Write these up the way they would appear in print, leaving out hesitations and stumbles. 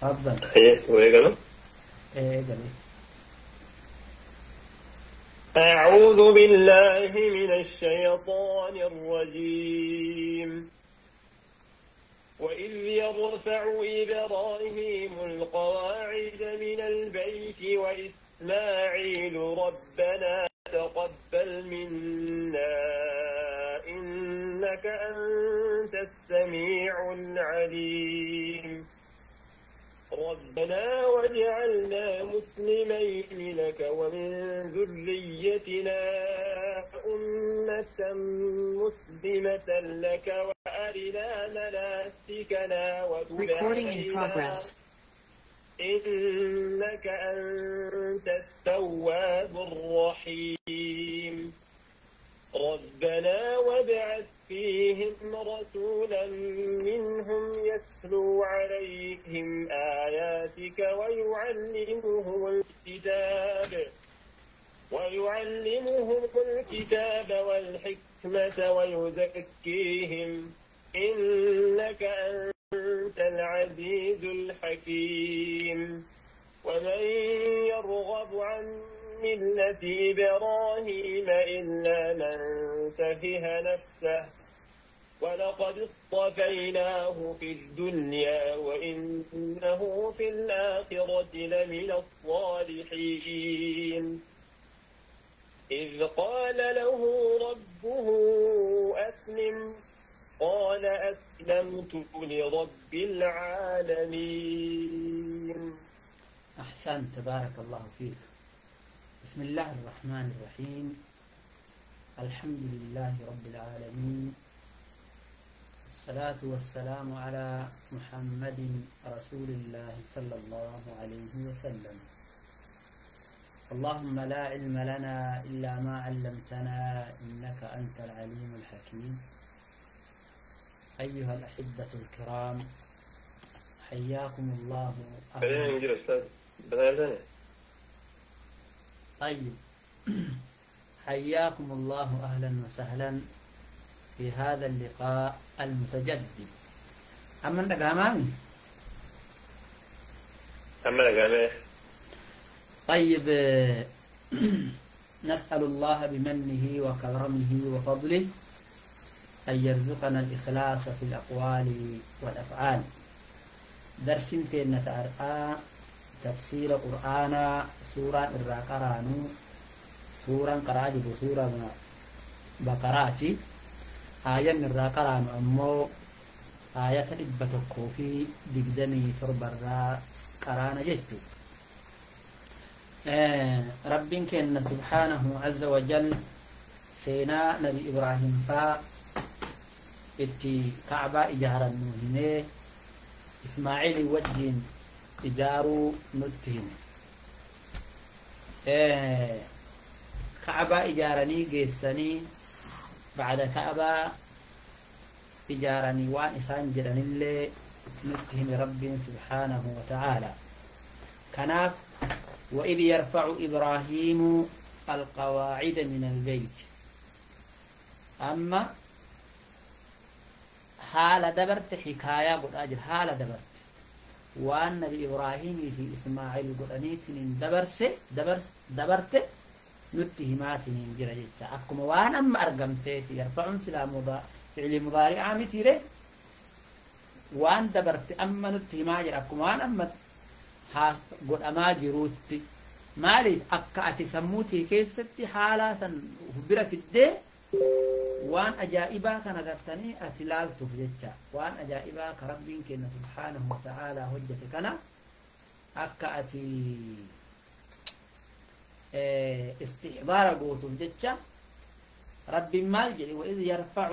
تفضل. إيه ويقلو؟ إيه قلي. أعوذ بالله من الشيطان الرجيم. وإذ يرفع إبراهيم القواعد من البيت وإسماعيل ربنا تقبل منا إنك أنت السميع العليم. ربنا واجعلنا مسلمين لك ومن ذريتنا أمة مسلمة لك وأرنا مناسكنا وتب علينا إنك أنت التواب الرحيم. ربنا وابعث فيهم رسولا منهم يتلو عليهم آياتك ويعلمهم الكتاب والحكمة ويزكيهم إنك أنت العزيز الحكيم. ومن يرغب عن ملة إبراهيم إلا من سفه نفسه ولقد اصطفيناه في الدنيا وإنه في الآخرة لمن الصالحين. إذ قال له ربه أسلم قال أسلمت لرب العالمين. أحسنت، بارك الله فيك. بسم الله الرحمن الرحيم. الحمد لله رب العالمين، الصلاة والسلام على محمد رسول الله صلى الله عليه وسلم. اللهم لا علم لنا إلا ما علمتنا إنك أنت العليم الحكيم. أيها الأحبة الكرام، حياكم الله. طيب، حياكم الله أهلا وسهلا في هذا اللقاء المتجدد. أما أمامي؟ أما. طيب، نسأل الله بمنه وكرمه وفضله أن يرزقنا الإخلاص في الأقوال والأفعال. درس تين تفسير قرآن سورة الراقرانو سورة قراجب سورة بقراتي آية الراقرانو أمو آية إبتكو في دقدمي تربر قرآن جدو. ربك إن سبحانه عز وجل سينا نبي إبراهيم فا إتي كعبة إجارة نوهمه إسماعيل وجهين إجارو نتهم كعبة إجارني جيسني بعد كعبة إجارني وان إسان جرن اللي نتهم رب سبحانه وتعالى. كناف وإذ يرفع إبراهيم القواعد من البيت. أما حال دبرت حكاية قد أجل حال دبرت وأن نبي إبراهيم في إسماعيل قد أنيتنين دبرت نتهماتنين جرجتا أكما وأنا أما أرقمتيتي يرفعون سلا فعل مضارع متيره وأن دبرت أما نتهما جر أكما وأنا أما قد أما جروتي مالي أكا أتسموتي كيستي حالا برك الدي وان أجائبا كان قرتني أتلالت فجتشا وان أجائبا كربين كنا سبحانه وتعالى هجتكنا أكا أتي استحضار قوت فجتشا رب مالجري. وإذ يرفع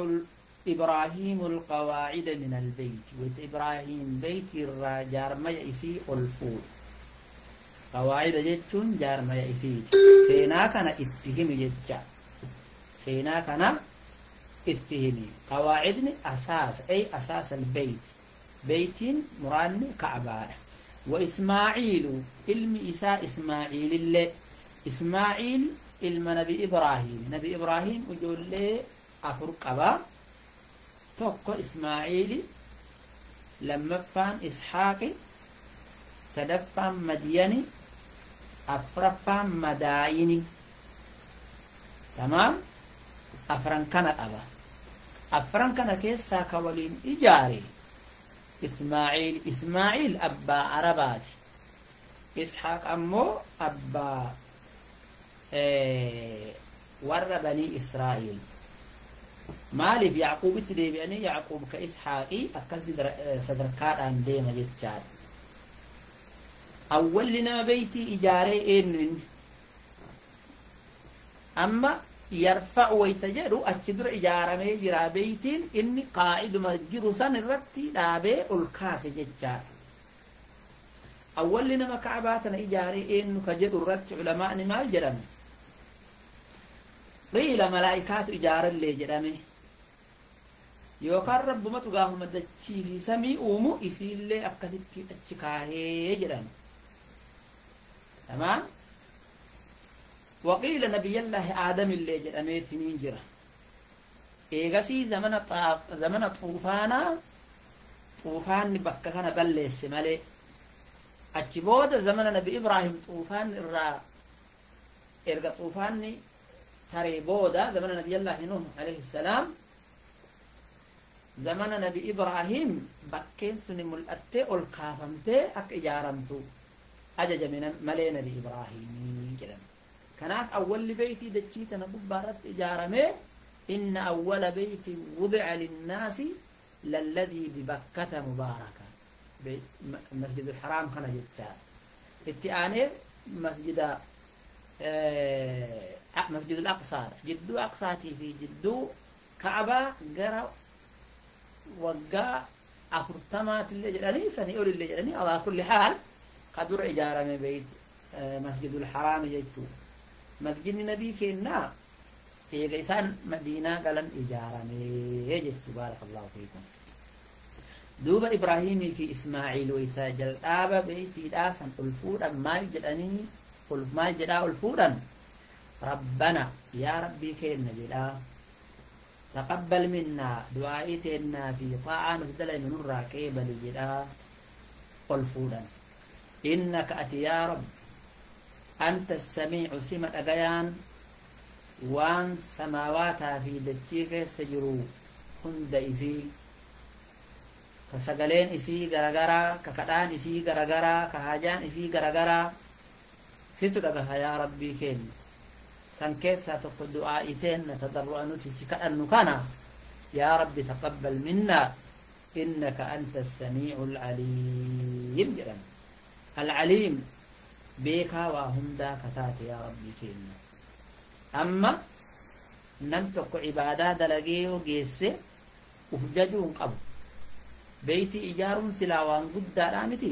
إبراهيم القواعد من البيت وإذ إبراهيم بيت الرجار ما يأسي الفول قواعد جتشون جار ما يأسي سينا كان اتهم جتشا سينا كان اتهمي قواعدني أساس أي أساس البيت بيت مران كعبة. وإسماعيل علم إساء إسماعيل اللي إسماعيل علم نبي إبراهيم نبي إبراهيم يقول لي أفرق توكو إسماعيل لما فان إسحاق Sadaffaan Madiyani, afraffaan Madaayini. Tamaam, afran kana qaba. Afran kana keessaa ka waliin ijaare Ismaaciil. Ismaaciil abbaa Arabaati. Isxaaq ammoo abbaa warra Banii Israa'iil. Maaliif Yacquubitti deebi'anii Yacquub ka Isxaaqii akkasi sadarkaadhaan deema jechaadha. Awwalli nama beeytii ijaaree eenyu inni? Amma yarfa'u wayta jedhu achi dura ijaaramee jira beeytiin, inni qaaciduma jiru san irratti dhaabee ol kaase jechaadha. Awwalli nama Kacbaa tana ijaaree eenyu ka jedhu irratti culamaa'ni maal jedhame? Qiila malaa'ikaatu ijaarallee jedhame. Yookaan rabbumatu gaafuma dachii fi samii uumu isiillee akkasitti achi kaahee jedhame. Tamaam? Waqiila nabiyyallaahi Aadamillee jedhameetiniin jira. Eegasii zamana xuufaanaa, xuufaanni bakka kana balleesse malee, achi booda zamana Nabi Ibraahim xuufaanni irraa erga xuufaanni taree booda, zamana nabiyyallaahi Nuh alayhi salaam, zamana Nabi Ibraahim bakkeen suni mul'attee ol kaafamtee akka ijaaramtu ajajame malee Nabi Ibraahimii jedhame. Kanaaf awwalli beeytii dachii tana gubbaa irratti ijaaramee, inna awwala beeyti wudica linnaasi lalladii bibakkata mubaaraka, Masjid Alxaraam kana jechaa. Itti aanee Masjid Al-Aqsaadha. Jidduu Aqsaatii fi jidduu Ka'abaa gara waggaa 40-maatillee jedhanii, sanii olillee jedhanii. Alaa kulli haal, ka dura ijaarame beeyt Masjid Alxaraami jechuu. Masjidni Nabii kennaa eega isaan Madiinaa galan ijaaramee jechuu. Baarakallahu fiikum. Duuba Ibraahimii fi Ismaaciil wayta jalqaaba beeytiidhaa san ol fuudhan maal jedhanii ol maal jedhaa ol fuudhan? Rabbana, yaa Rabbii keenna jedhaa, taqabbal minnaa, du'aa'ii teennaa fi xaa'aa nuti dalaynu nurraa qeebali jedhaa ol fuudhan. Innaka, ati yaa Rabbi, anta samiicu, sima dhagayaan waan samaawaataa fi dachii keessa jiru hunda isii, ka sagaleen isii garagaraa, ka kadhaan isii garagaraa, ka haajaan isii garagaraa situ dhagaha. Yaa Rabbii keenya, san keessaa tokko du'aa'ii teenna tadarru'a nuti si kadhannu kana, yaa Rabbi, taqabbal minnaa innaka anta samiicu alcaliim jedhan. Alcaliim, beekaa waa hundaa kataate yaa Rabbii keenya. Amma nam tokko ibaadaa dalagee yoo geesse uf jajuu hin qabu. Beeytii ijaaruun silaa waan guddaadhaa miti?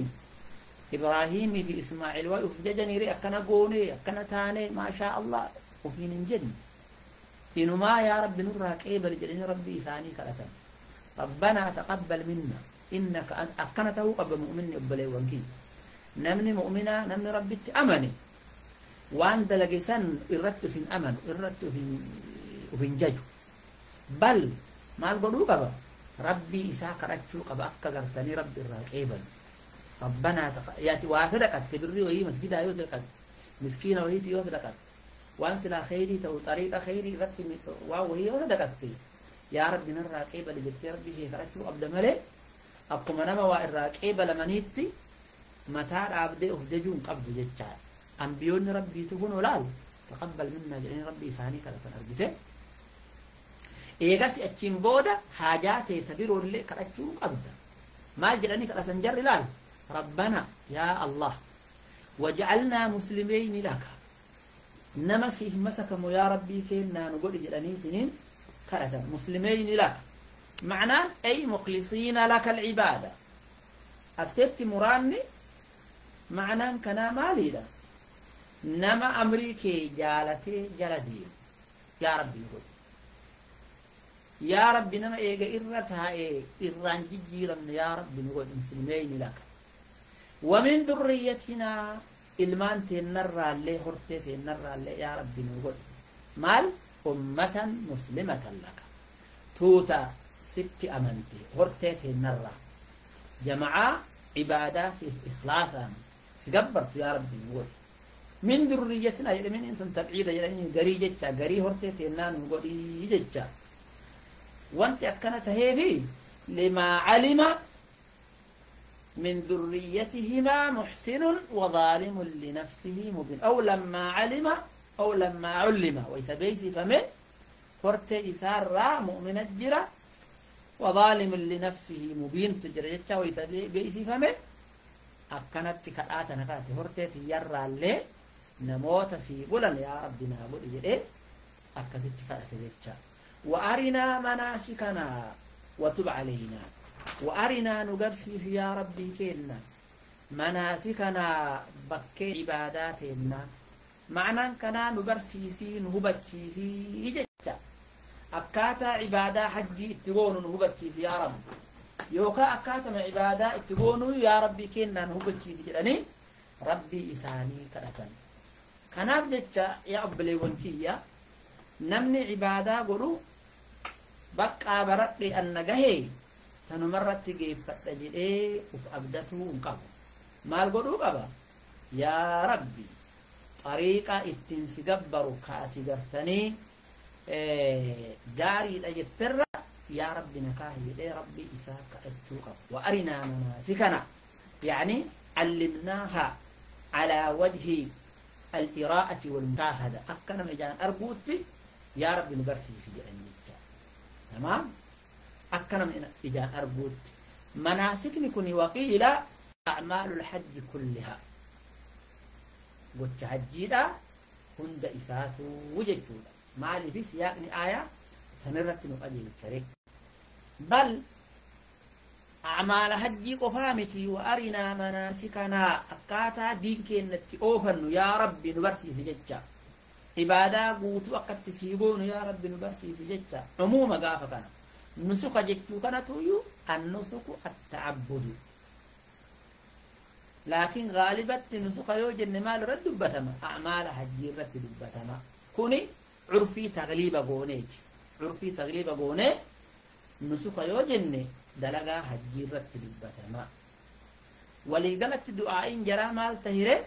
Ibraahimii fi Ismaaciil waa uf jajaniire akkana goone, akkana taane, maashaa Allah ufiin hin jenne. Inumaa yaa Rabbi nurraa qeebali jedhanii Rabbii isaanii kadhatan. Rabbanaa taqabbal minna innaka. Akkana ta'uu qaba mu'minni. Obboleewwan kiyya, namni mu'minaa, namni Rabbitti amane, waan dalage san irratti uf hin amanu, irratti uf hin jaju. Bal maal godhuu qaba? Rabbii isaa kadhachuu qaba akka gartanii Rabbi irraa qeebalu. Rabbanaa yaati waa sadaqatte, birrii wayii masgidaa yoo sadaqatte, miskiina wayiiti yoo sadaqatte, waan silaa kheyrii ta'u, xariiqa kheyrii irratti waan wayii yoo sadaqatte, yaa Rabbi narraa qeebali jettee Rabbii kee kadhachuu qabda malee akkuma nama waa irraa qeebalamaniitti mataa dhaabdee of jajuu hin qabdu jechaadha. Ambiyoonni Rabbiitu kun olaal taqabbal minnaa jedhanii Rabbii isaanii kadhatan argite. Eegas achiin booda haajaa teeta biroollee kadhachuu qabda. Maal jedhanii kadhatan jarri? Laal: rabbana, yaa Allah, wajcalnaa muslimeyni laka, nama siif masakamu yaa Rabbii kennaa nu godhi jedhaniitiniin kadhatan. Muslimeyni laka macnaan ay mukhlisiina laka alcibaada. Asteetti muraanni macnaan kanaa maaliidha? Nama amrii kee jaalatee jala deemu yaa Rabbi nu godhi. Yaa Rabbi, nama eega irra taa'ee irraan jijjiiramne yaa Rabbi nu godhi. Muslimeyni laka wamin durriyyatinaa, ilmaan teennarraallee, hortee teennarraallee yaa Rabbi nu godhi. Maal? Ummatan muslimatan laka, tuuta sitti amante, hortee teennarraa jama'aa ibaadaa siif ikhlaasaan. Si gabbartu yaa Rabbi nu godhi. Min durriyyatina jedhamin sun tabciida jedhanii garii jecha garii hortee teennaa nu godhii jecha. Wanti akkana taheefi limaa calima من ذريتهما محسن وظالم لنفسه مبين أو لما علم أو لما علم ويتبيسي فمن فرت إسارة مؤمن الجرة وظالم لنفسه مبين تجريتها ويتبيسي فمن أكنت تكرآت نكات فرت تيرى اللي نموت سيقولا يا ربي نابد إيه أكنت تكرآت وأرنا مناسكنا وتب علينا وأرنا نقرسيس يا ربي كينا مناسكنا بكي عباداتنا معنى كنا نبرسيسي نهبتشيسي جتا أكاتا عبادة حجي اتقون نهبتشيسي يا رب يوكا أكاتا عبادة اتقون يا ربي كينا نهبتشيسي جلني ربي إساني كرتن كناب جتا يا أبلي وانكيا نمني عبادة قلو بقى برقي أن قهي tanumarratti geeffadha jedhee uf abdatuu hin qabu. Maal godhuu qaba? Yaa Rabbi xariiqaa ittiin si gabbaru ka ati gartanii gaariidha jetterra yaa Rabbi na kaahi jedhee Rabbi isaa kadhachuu qaba. Wa arinaa manaasikana yaani callimnaaha calaa wajhi al-qiraa'ati wal-mushaahada akka nama ijaan arguutti yaa Rabbi nu barsiisi jedhan jecha. Tamaam? أكرم إجان أرجوت مناسكني كوني وقيل أعمال الحج كلها قلت حجيدا هند إساتو وجدتودا ما لي في سياقني آية سنرت نقلي الكريم بل أعمال حجي قفامتي وأرنا مناسكنا أكاتا دينك التي أوفن يا ربي نبرسي في ججة عبادة قوتو أكت تسيبون يا ربي نبرسي في ججة عموما قافكنا نسك جتو كانتو النسك التعبد لكن غالبا نسك يوجد مال رد بتما أعمال حجي رد بتما كوني عرفي تغليب غونيت عرفي تغليب غوني نسك يوجد دلقا حجي رد بتما ولقلت دعاء جرى مال تهره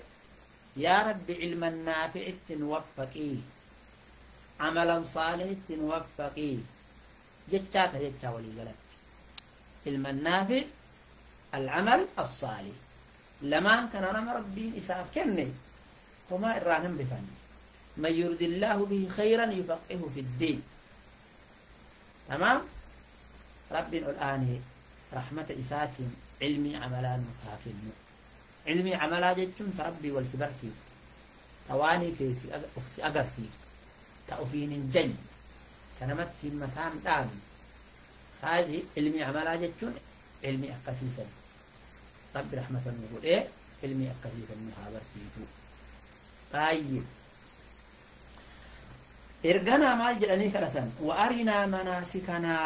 يا رب علما نافع توفقي عملا صالح توفقي جتات جتا ولي قلت علم النافع العمل الصالح لما كان رمى ربي إساف كني وما إرانم بفن من يرد الله به خيرا يفقهه في الدين تمام ربي الآن رحمة إسات علمي عملا مكافل علمي عملا جتم تربي والسبرسي تواني كيسي أقرسي تأفين جن كنمت في مكان دامي هذه علمي عملا جتون علمي أقفيسا رب رحمة نقول إيه علمي أقفيسا محابر سيسو طيب إرقنا ما جلني كرة وأرنا مناسكنا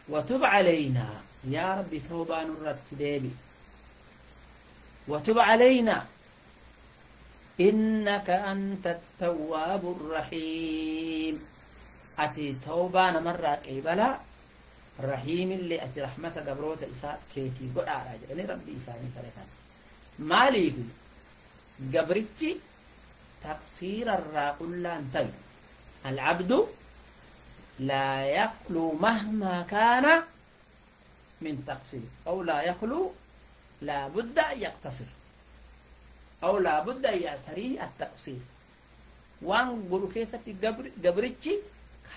وتب علينا يا ربي توبة نرت ديبي وتب علينا إنك أنت التواب الرحيم أتي توبة نمر قبلا رحيم اللي أتي رحمة قبروت إساء كيتي قد على جلني ربي إساني كرة مالي قبرتي تقصير الراقل لا العبد لا يخلو مهما كان من تقصير أو لا يخلو لا بد أن يقتصر أو لا بد أن يعتريه التقصير وانقلوا كيف قبرتي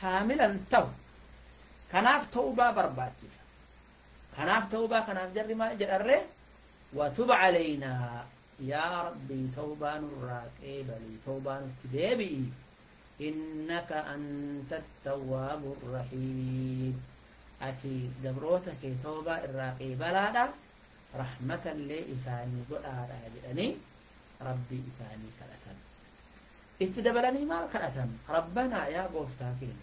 كاملا تو كناف توبة برباتيسا كناف توبة كناف جري ما جرى وتب علينا يا ربي توبة نراك بلي توبة نتبي إنك أنت التواب الرحيم أتي قبروتك توبة الراقي بلادا رحمة لإساني قد أجلني ربي إساني كالأسن اتدبلني ما كالأسن ربنا يا غفتاكين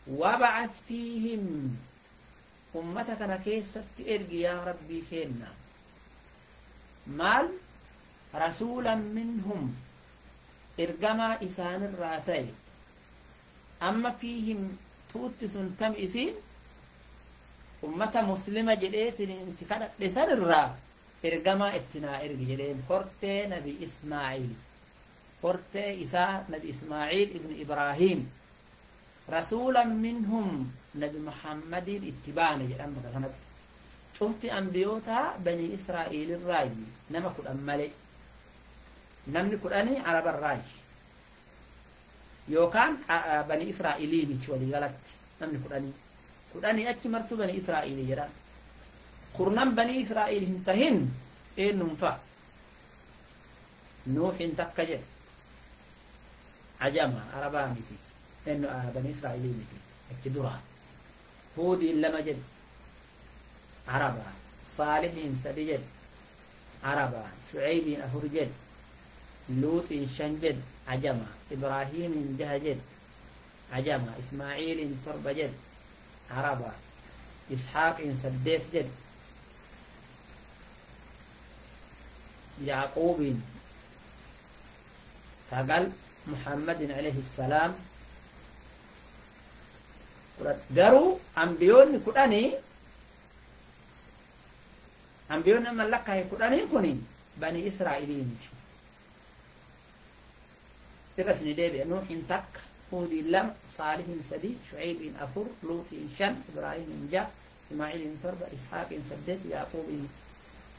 وابعث فيهم أمتك نكيسة إرقي يا ربي كينا مال رسولا منهم إرقما إسان الراتي أما فيهم توتس تم إسين أمة مسلمة جليت لإنسكارة لسان الرا Ergamaa itti naa ergi jedheen. Hortee Nabi Ismaaciil, hortee isaa Nabi Ismaaciil ibn Ibraahiim, rasuulan minhum, Nabi Muhammadiin itti baane jedhan. Bakka kanatti cufti ambiyootaa Bani Israa'iilirraayi, nama 10 malee. Namni 10 Arabarraayi yookaan Bani Israa'iilii miti. Waliigalatti namni 10, 10 achi martuu Bani Israa'iilii jedhan. Kurnan Bani Israa'iil hin tahin eenyuun fa'a? Nuuhin takka jedhe, ajama, Arabaa miti, eenyu, Bani Israa'iilii miti achi dura. Huudiin lama jedhe, Araba. Saalihiin sadi jedhe, Araba. Shucaybiin afur jedhe. Luuxiin shan jedhe, ajama. Ibraahiimiin jaha jedhe, ajama. Ismaaciiliin torba jedhe, Araba. Isxaaqiin saddeet jedhe. Yacquubiin sagal. Muhammadin alayhi salaam 10. Garuu ambiyoonni 10, ambiyoonni amma lakkaa'e 10n kun Bani Israa'ilii miti. Irra isin deebi'e: Nuuhin takka, Huudiin lama, Saalihiin sadi, Shucaybiin afur, Luuxiin shan, Ibraahimiin ja'a, Ismaaciiliin torba, Isxaaqiin saddeet, Yaaquubiin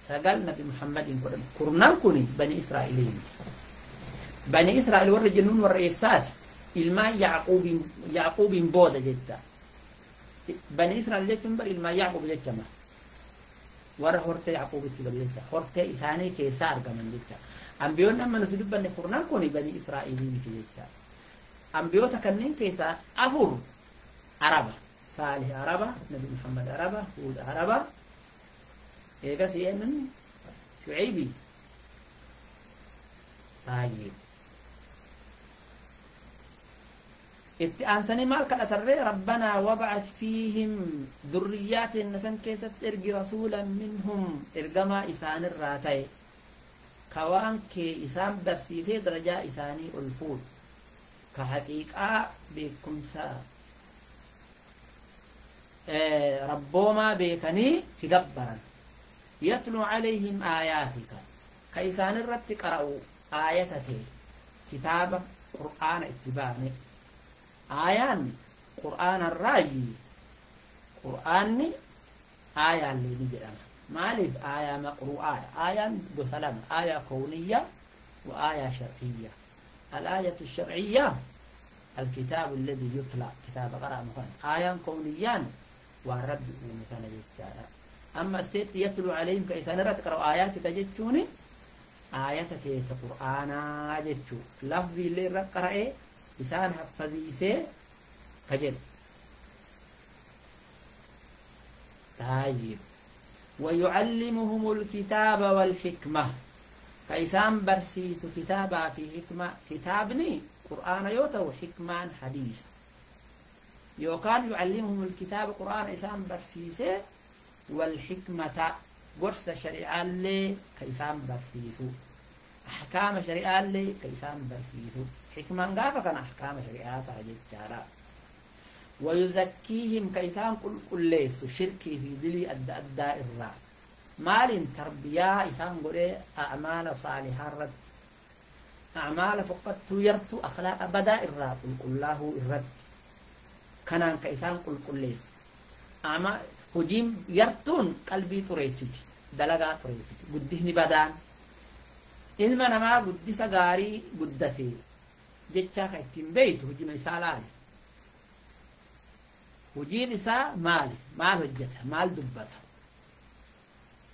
sagal, Nabi Muhammadiin 10. Kurnan kun Bani Israa'ilii miti. Bani Israa'il warra jennuun warra eessaati? Ilmaan Yaaquubiin, Yaaquubiin booda jecha. Bani Israa'il jechuun bar ilmaan Yaaquub jechama, warra hortee Yaaquubitti galu jecha, hortee isaanii keessaa argaman jecha. Ambiyoonni amma nuti dubbanne kurnan kun Bani Israa'ilii miti jecha. Ambiyoota kanneen keessaa afur Araba: Saalih Araba, Nabi Muhammad Araba, Huud Araba, eegas eenyun? Shucaybi. Baay'ee itti aansanii maal kadhatarree? Rabbanaa wab'ath fiihim, durriyyaa teenna san keessatti ergi, rasuulan minhum, ergamaa isaanirraa ta'e, ka waan kee isaan barsiisee darajaa isaanii ol fuudhu, ka haqiiqaa beekumsa rabboomaa beekanii si gabbaran, yatluu calayhim aayaatika, ka isaanirratti qara'u aayata ta'e, kitaaba Qur'aana itti baane. Aayaan Qur'aanarraayi. Qur'aanni aayaallee ni jedhama. Maaliif? Aayaa maqru'aadha. Aayaan gosa lama: aayaa kowniyya wa aayaa shar'iyya. Al-aayatu shar'iyya الكتاب الذي يتلى، كتاب قرأ مكان. آيان كونيان waan Rabbi uume kana jechaadha. Amma isteetti yatlu alayhim, ka isaan irratti qara'u aayaatika jechuuni aayata keessa Qur'aanaa jechuu, lafzi illee irra qara'ee isaan haffaziisee ka jedhu. طيب، ويعلمهم الكتاب والحكمة، كإسان برسيس كتابا في حكمة. كتابني قرآن يوتو، حكمان حديث. يوكان يعلمهم الكتاب، قرآن إسان برسيسه، والحكمة، قرص شريعة اللي كإسان برسيسو، أحكام شريعة اللي كإسان برسيسو. حكمة قافة كان أحكام شريعة ججارة. ويزكيهم، كإسان قل قليس شركي في دلي أدى أدى إرى مال تربية إسان قل أعمال صالحة رد، أعمال فقط يرتو، أخلاق بدا إرى قل الله الرد كنان كإسان قل قليس. أعمال هجيم يرتون قلبي تريسيتي، دلقا تريسيتي، قدهني بدان. Ilma namaa guddisa gaarii guddate jechaa ka ittiin beeytu hujima isaa laali. Hojiin isaa maali? Maal hojjeta? Maal dubbata?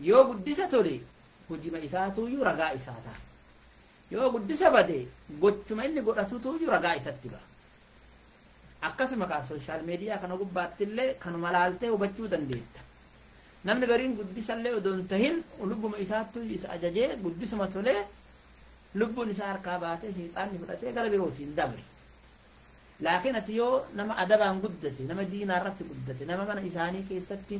Yoo guddisa tole, hojima isaatuyyuu ragaa isaa ta'a. Yoo guddisa bade, gochuma inni godhatutuyyuu ragaa isatti ba'a. Akkasuma kaa social media kana gubbaattillee kanuma laaltee hubachuu dandeetta. Namni gariin guddisallee odoo hin tahin lubbuma isaattu isa ajajee guddisuma tolee, lubbuun isaa harkaa baatee sheexaanni fudhatee gara birootiin dabre. Laakiin ati yoo nama adabaan guddate, nama diinaa irratti guddate, nama mana isaanii keessatti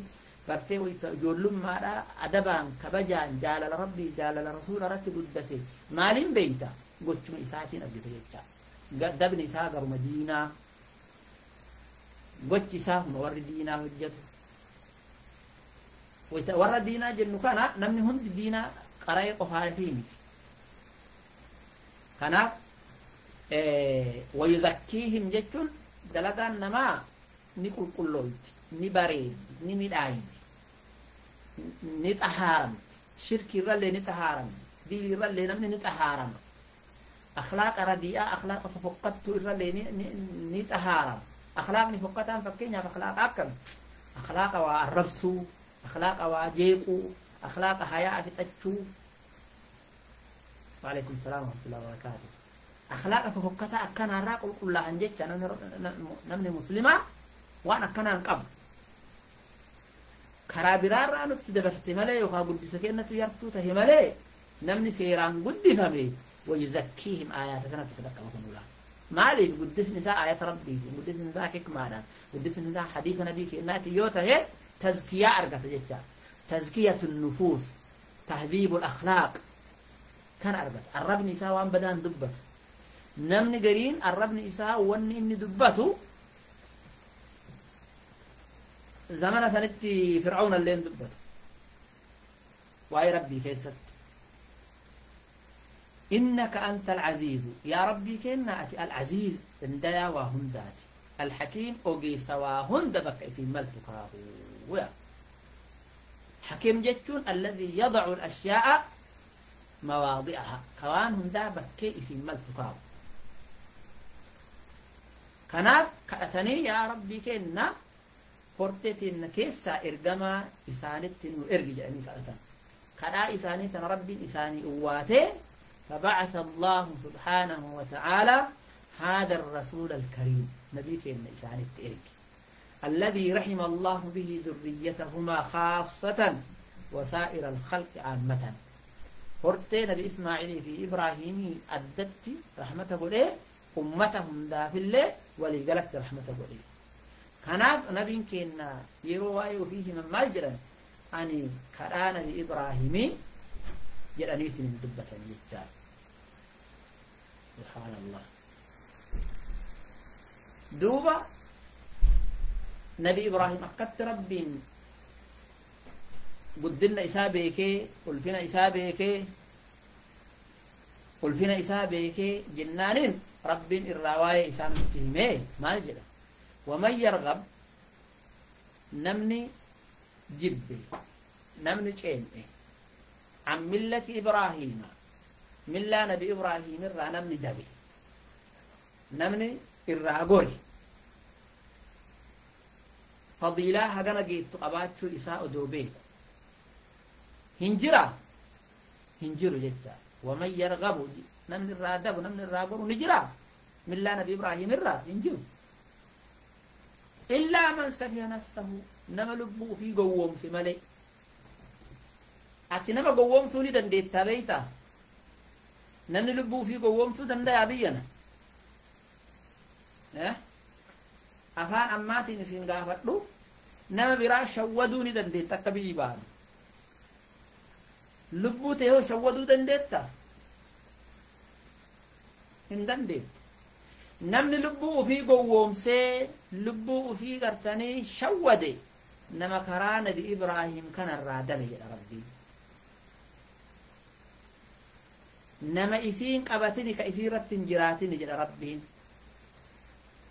gartee ijoollummaadhaa adabaan, kabajaan, jaalala Rabbii, jaalala Rasuula irratti guddate, maaliin beeyta? Gochuma isaatiin argita jecha. Dabni isaa garuma diinaa, gochi isaa huma warri diinaa hojjetu. Warra diinaa jennu kana namni hundi diinaa qara'ee qofaa fi miti. Kanaaf wayuzakkiihim jechuun dalagaan namaa ni qulqullooyti, ni bareeddi, ni midhaaydi, ni xahaaramti. Shirki irrallee ni xahaaramti, diin irrallee namni ni xahaarama. Akhlaaqa radii'aa, akhlaaqa fofokkattuu irrallee ni xahaarama. Akhlaaqni fokkataan fakkeenyaaf akhlaaqa akkami? Akhlaaqa waa arrabsuu, akhlaaqa waa jeequu, akhlaaqa hayaa fixachuu. Waalaikum salaam warahmatullahi wabarakaatuh. Akhlaaqa fofokkataa akkanaarraa qulqullaa'an jecha namni muslimaa waan akkanaan qabu. Karaa biraarraa nutti dabarte malee yookaan guddisa kennatu yartuu tahe malee namni seeraan guddifame wayuzakkiihim aayaata kanatti sadaqama kunula. Maaliif guddisni isaa aayata rabbiiti, guddisni isaa hikmaadhaan, guddisni isaa hadiisa nabii kennaati yoo tahe tazkiyaa argata jecha. Tazkiyatu nufuus, tahdiibu akhlaaq kan argata. Arrabni isaa waan badaan dubbatu. Namni gariin arrabni isaa wanni inni dubbatu zamana sanitti Fir'auna illeen dubbatu. Waa'ee rabbii keessatti. Innaka anta al-aziizu, yaa rabbii kennaa ati al-aziiz dandayaa waa hundaati. Al-hakiim ogeessa waa hunda bakka isiin maltu kaahuu. Hakiim jechuun alladhii yadacu al-ashyaa'a mawaadi'aha, ka waan hundaa bakkee isiin maltu kaahu. Kanaaf kadhatanii yaa rabbii kennaa hortee teenna keessaa ergamaa isaanitti nu ergi jedhanii kadhatan. Kadhaa isaanii tana rabbiin isaanii uwwaatee فبعث الله سبحانه وتعالى هذا الرسول الكريم نبي كينا إساني التئرك الذي رحم الله به ذريتهما خاصة وسائر الخلق عامة. هرتي نبي إسماعيل في إبراهيم أدت رحمته له أمتهم دا في الله ولقلت رحمته له. كناف نبي كينا يروى فيه من مالجرا أني كران لإبراهيم جرانيت من دبة جدا. سبحان الله. دوبا نبي إبراهيم أكدت ربي قدلنا إسابيك قلفنا إسابيك قلفنا إسابيك جنانين رب الرواية إسام تهمي مالجرا. ومن يرغب نمني جبي نمني جيمي عن ملة إبراهيم ملة نبي إبراهيم الرا نمني دبي نمني الرا فضيلة هجنا جيت قباتشو إساء دوبي هنجرا هنجر جدا. ومن يرغب نمني الرا دب نمني الرا غوري نجرا ملة نبي إبراهيم الرا هنجر إلا من سفي نفسه نما لبو في قوم في ملي أتي نما قوم سوني دنديت تبيتا نمني لبو في قوم سو دندا أبينا أفان أماتي نسين قافتلو نما برا شودوني دنديت تكبيبان لبو تيهو شودو دنديتا إن دنديت. Namni lubbuu ofii gowwoomsee lubbuu ofii gartanii shawwade nama karaa nabi Ibraahim kanarraa dabe jedha Rabbiin. Nama isiin qabatini ka isii irratti hin jiraatini jedha Rabbiin.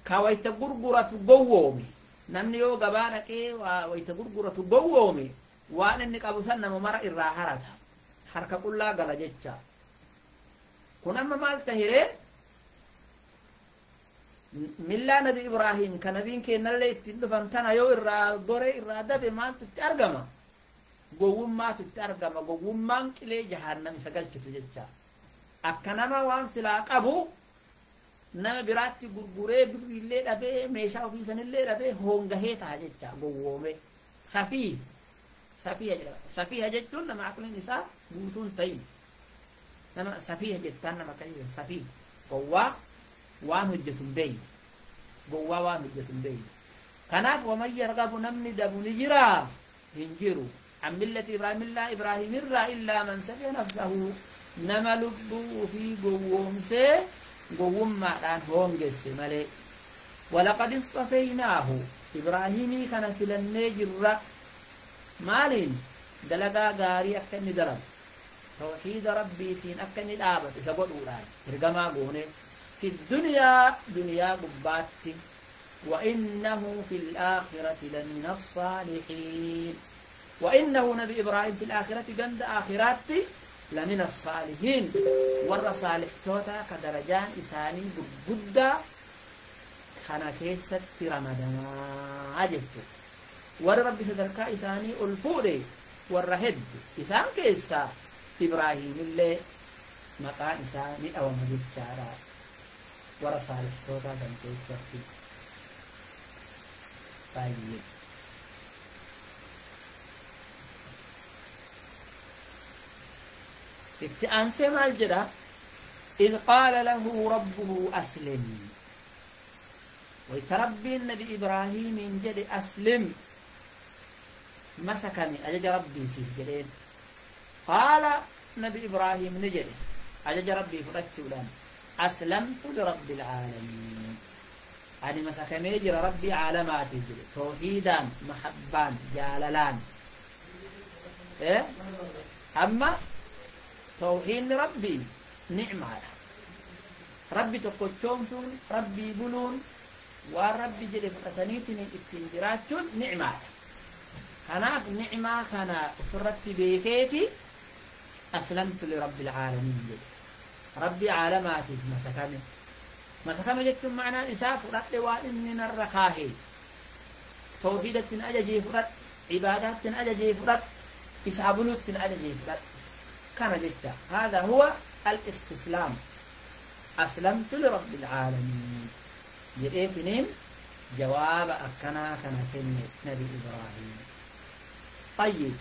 Ka wayta gurguratu gowwoome namni yoo gabaa dhaqee wayta gurguratu gowwoome waan inni qabu san nama mara irraa harata harka qullaa gala jecha. Kun amma maal tahiree ملا نبي إبراهيم كنبين كنا اللي تدفن تنا يو الرا غوري الرا دبي ما تترجمه قوم ما تترجمه قوم ما كلي جهنم سجلت تجتها أكنما وان سلاك أبو نما براتي غوري بالليل أبي ميشاو في سن الليل أبي هون جهت هجتها قومه سفيه سفيه سفيه جتون نما عقل النساء بوتون تين نما سفيه جتان نما كلي سفيه قوة waan hojjetun beeyne gowwaa waan hojjetun beeyne. Kanaaf waman yargabu namni dabu ni jiraa hin jiru an millati ibraahim illaa ibraahim irraa illaa man safiya nafsahu nama lubbuu ofii gowwoomsee gowwummaadhaan hoongesse malee. Walaqad istafeynaahu ibraahimii kana filannee jirra Maaliin dalagaa gaarii akka inni dalagu tawxiida rabbiitiin akka inni dhaabatu isa godhuudhaan ergamaa goone fi duniyaa duniyaa gubbaatti. وإنه في الآخرة لمن الصالحين. وإنه نبي إبراهيم في الآخرة جند آخرات لمن الصالحين. ور صالح توتا كدرجان إساني قد كان كيسة رمضان عجبت ور ربي سدركا إساني الفوري ور هد إسان كيسة إبراهيم اللي مقام إساني أو مجد شارع ور صالح توتا كان كيسة. طيب itti aansee maal jedha? إذ قال له ربه أسلم. ويتربي النبي إبراهيم جد أسلم مسكني أجج ربي فيه جدين. قال نبي إبراهيم نجد أجج ربي فرجت أسلمت لرب العالمين. أنا مسكني جرى ربي عالماتي جد توحيدا محبان جاللان. إيه؟ أما توحيد ربي نعمة ربي تقوتشومسون ربي بلون وربي جل فتنيتني اتنجراتشون نعمة. كناف نعمة كان فرت بيكيتي أسلمت لرب العالمين جل. ربي عالماتي مسكني مسكني جت معنى إساف رد وإن من الرخاهي توحيدة أججي فرد عبادات أججي فرد إسابلوت أججي فرد كان جتا. هذا هو الاستسلام. أسلمت لرب العالمين جئتنين جواب أكنا كان نبي إبراهيم. طيب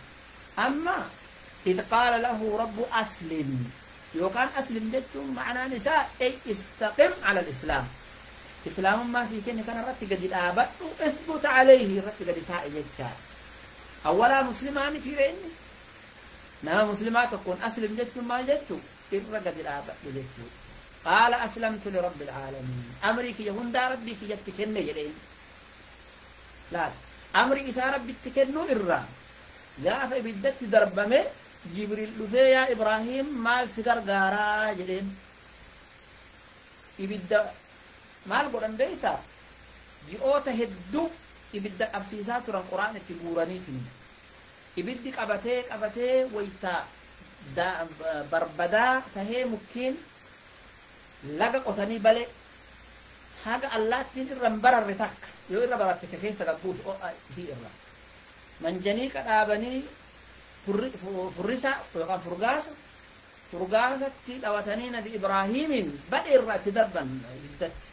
أما إذ قال له رب أسلم يوكان أسلم جتهم معنى نساء أي استقم على الإسلام. إسلام ما في كن كان رتي قد الآباء اثبت عليه رتي قد تاء أولا مسلمان في رأني نما مسلمات تكون أسلم جتهم ما جتهم إرقد الآباء جتهم. قال أسلمت لرب العالمين. أمري كي يهون ربي كي يتكن جلين لا أمري إذا ربي تكنو إرّا جاء فبدت دربمه جبريل لفي يا إبراهيم مال سكر غارا جلين إبدا مال قرن بيتا جئوت هدو إبدا أبسيسات القرآن تقوراني تنين إبدك أبتي أبتي ويتا بربدا تهي مكين laga qotanii balee haga allaattiin irra hin bararre takka yoo irra bararte ka keessa gabbuutu ho'a isii irra manjaniiqa dhaabanii furrisa yookaan furgaasa furgaasatti dhawatanii nabi Ibraahiimiin badhe irra itti darban ibiddatti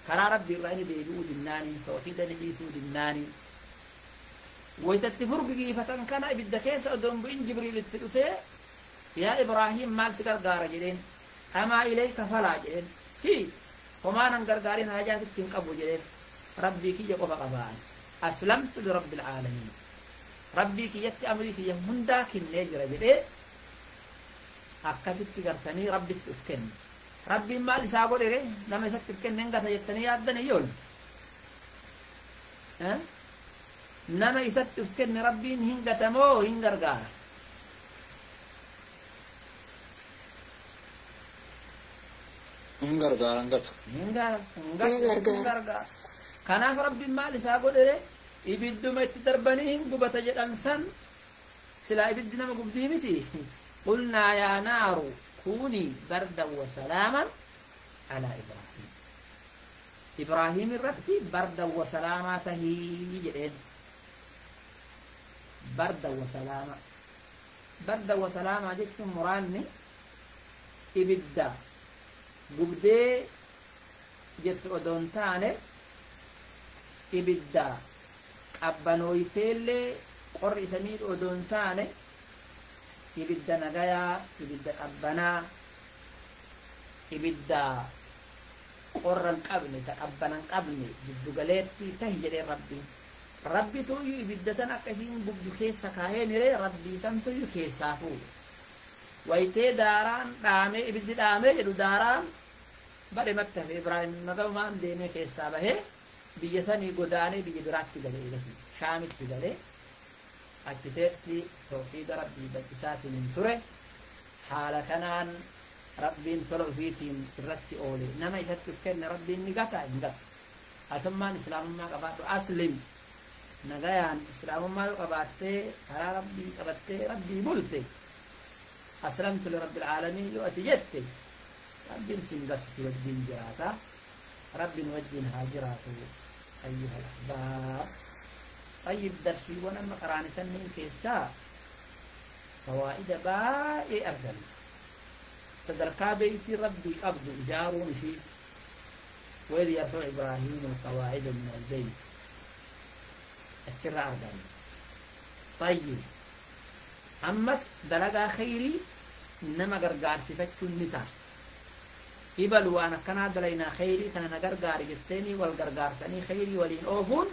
karaa rabbi irraa inni deebi'uu dinnaanii tawxiida ni dhiisuu dinnaanii waytatti furgigiifatan kana ibidda keessa odoo hin bu'in Jibriil itti dhufee yaa Ibraahiim maal si gargaara jedheen أما إليك فلا جئن سي وما ننقرقارين حاجات تنقبو جئن ربي كي يقف قبان أسلمت لرب العالمين ربي كي يتي أمري كي يهندا كن نجر جئن أكست قرتني ربي تفكن ربي ما لساقو لري لما يستفكن ننقى سيتني يادني يول أه؟ نما يستفكن ربي هنقى تمو هنقرقار Hin gargaaran gatu. Hin gargaara. Kanaaf rabbiin maal isaa godhere ibidduma itti darbanii hin gubata jedhan san silaa ibiddi nama gubdii miti. Qulnaa yaa naaru kuunii bardan wa salaaman alaa Ibraahim. Ibraahim irratti bardan wa salaamaa tahii jedheen. Bardan wa salaama. Bardan wa salaamaa jechuun muraanni ibidda gubdee jettu odoo hin taane ibidda qabbanooyteellee qorri isa miidhu odoo hin taane ibidda nagayaa ibidda qabbanaa ibidda qorra hin qabne ta qabbana hin qabne giddugaleetti tahi jedheen rabbiin. Rabbi tuyyuu ibidda tan akka isiin gubdu keessa kaahee miree rabbii san tuyyuu keessaa fuudhe. Wayitee daaraan dhaamee ibiddi dhaamee jedhu daaraan badhe mattafe Ibraahim nagahumaan deemee keessaa bahee biyya sanii godaanee biyya biraatti galee shaamitti galee Achiteetti tawxiida rabbii bal'isaatiin hin ture. Haala kanaan rabbiin tola ofiitiin irratti oole. Nama isatti uf kenne rabbiin ni gata hin gatu. Atummaan islaamummaa qabaadhu aslim nagayaan islaamummaa yoo qabaattee karaa rabbii qabattee rabbii bulte aslamtu lirabbil aalamiin yoo ati jette rabbiin sin gatu si wajjin jiraata. Rabbiin wajjin haa jiraatu ayyuha al-ahbaab. طيب درسي ونما قراني سنين كيسا فوائد باقي أرجل تدركا بيتي ربي أبدو إجارو مشي وإذ يرفع إبراهيم القواعد من البيت السر أرجل. طيب أمس دلقا خيري إنما قرقار سفتش النتا إبلو أنا كان دلينا خيري كان قرقار جتني والقرقار ثاني خيري ولين أوفون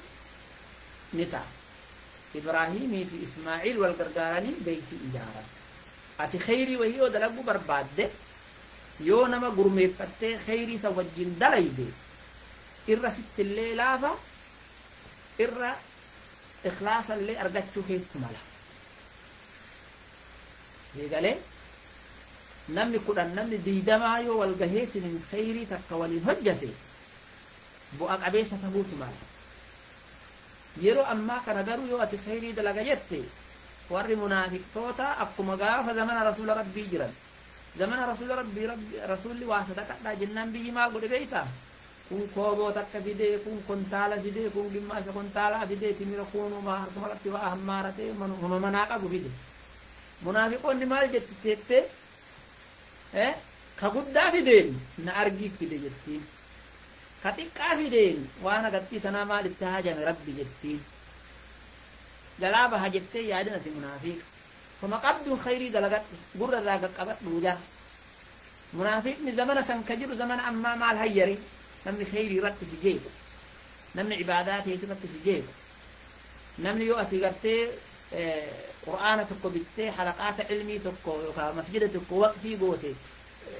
نتا إبراهيم في إسماعيل والقرقاراني بيت إجارة أتي خيري وهي دلقو برباد يو نما قرمي فتي خيري سوجين دليدي إرى ست الليل لافا إرى إخلاصا اللي أرقتشو خيط ملا يقالي نمني قرآن نمني ديدما يو والقهيت من خيري تكوالي هجتي بؤك عبيسة تبوت ملا yeroo ammaa kana garuu yoo ati khayrii dalaga jette warri munaafiqtoota akkuma gaafa zamana rasuula rabbii jiran zamana rasuula rabbii rasuulli waa sadaqadhaa jennaan biyyi maal godhe beeyta kun kooboo takka fidee kun kontaala fidee kun gimmaasha kontaalaa fidee timira kunumaa harkuma rabbi waa hammaaratee homa manaa qabu fide munaafiqoonni maal jetti teettee ka guddaa fideen na argiif fide jettiin ka xiqqaa fideen waan agartii tanaa maal itti haajame rabbi jettiin jalaa baha jettee yaadin ati munaafiqa homa qabduun khayrii dalagadhu gurra irraa qaqqabadhu jaa munaafiqni zamana san ka jiru zamana ammaa maal hayyare namni khayrii irratti si jeequ namni cibaadaa teeti irratti si jeequ namni yoo ati gartee qur'aana tokko bittee halaqaata cilmii tokko yookaan masjida tokko waqfii goote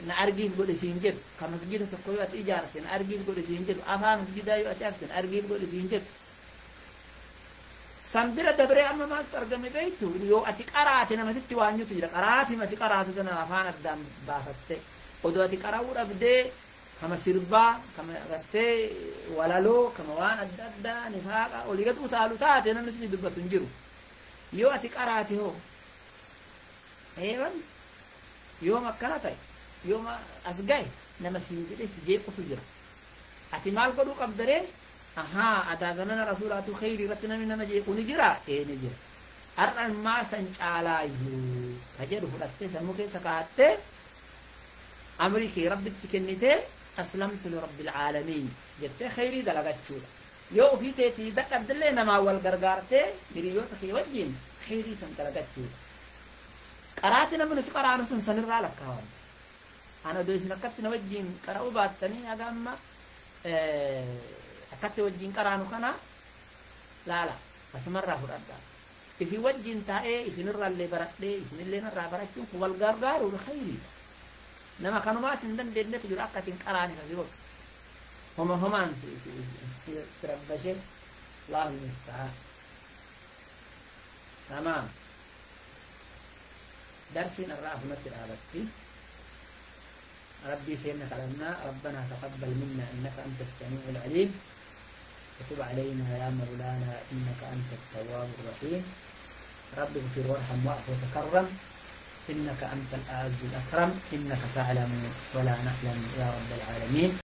na argiif godhe siin jedhu ka masjida tokko yoo ati ijaarte na argiif godhe siin jedhu afaa masjidaa yoo ati arte na argiif godhe siin jedhu san bira dabree amma maaltu argame beektu yoo ati qaraate namatitti waanyutu jira qaraatima ati qaraate tana afaan addaan baafatte odoo ati qara'uu dhabdee kama sirbaa kama gartee walaloo kama waan adda addaa nifaaqa olii gad utaalu taate namni si dubbatu hin jiru yoo ati qaraate hoo eeban yoom akkana ta'e yooma as gahe nama siin jedhe si jeequtu jira ati maal godhuu qabdaree ahaa adaa zamana rasuulaatu khayrii irratti namni nama jeequ ni jira ee ni jira har'an maa san caalaayyuu ka jedhu fudhattee sammuu keessa kaa'attee amrii kee rabbitti kennitee aslamtu lirabbil caalamiin jettee khayrii dalagachuudha yoo ofii teetii dadhabdillee namaa wal gargaartee hiriyoota kee wajjiin khayrii san dalagachuudha qaraati namni nuti qaraanu sun sanirraa lakkaawama ana odoo isin akkatti na wajjiin qara'uu baattanii haga amma akkatti wajjiin qaraanu kana laala asumarraa fudhadha isin wajjiin taa'ee isinirraallee baradhee isinillee narraa barachuun kun wal gargaaruudha khayriidha nama kanumaa isin dandeenyetu jiru akka isin qaraani kasi godhu homa homaan si rabbashe allahu musta'aan tamaam darsiin irraa asumatti dhaabatti ربي فينا كلامنا ربنا تقبل منا إنك أنت السميع العليم وتب علينا يا مولانا إنك أنت التواب الرحيم رب اغفر وارحم واعف وتكرم إنك أنت الأعز الأكرم إنك تعلم ولا نعلم يا رب العالمين.